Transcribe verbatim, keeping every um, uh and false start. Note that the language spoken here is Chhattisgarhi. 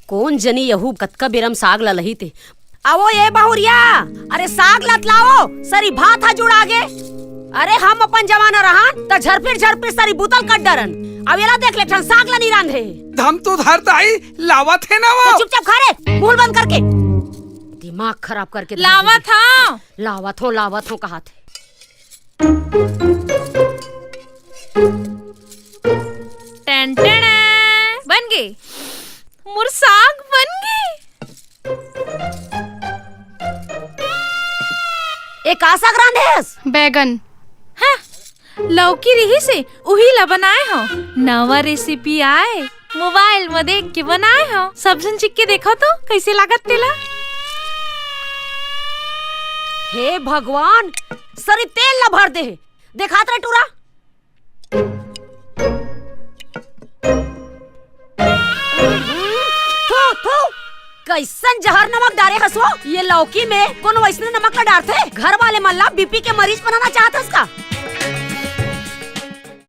कोन जनी यहू कतका बेरम साग ला लही ते। आवो ए बहुरिया, अरे साग लतलाओ, सरी भात हा जुड़ा गे। अरे हम अपन जमाना रहन त झरपिर झरपिर सरी बुतल कट डरन। अब एला देख ले ठन साग ला नी रांधे। धम तो धर दाई, लावत हे ना वो। तो चुपचाप खा रे, मुंह बंद करके। दिमाग खराब करके धर लावत दे। हाँ। लावत हो, लावत हो कहात हे। टन टन, बन गे। मोर साग बन गे। ए का साग रांधेस? बैगन। हाँ, लौकी रिहिस हे, उही ला बनाए हव। नवा रेसिपी आए, मोबाइल म देख के बनाए हव। सब झन चिख के देखव तो, कइसे लागत तेला। हे भगवान, सरी तेल ला भर दे हे। देखात रहे टूरा। थू, थू। कइसन जहर नमक डारे हस वो? ये लौकी में कोनो वइसने नमक ला डारथे? घर वाले मन ला बीपी के मरीज बनाना चाहत हस का?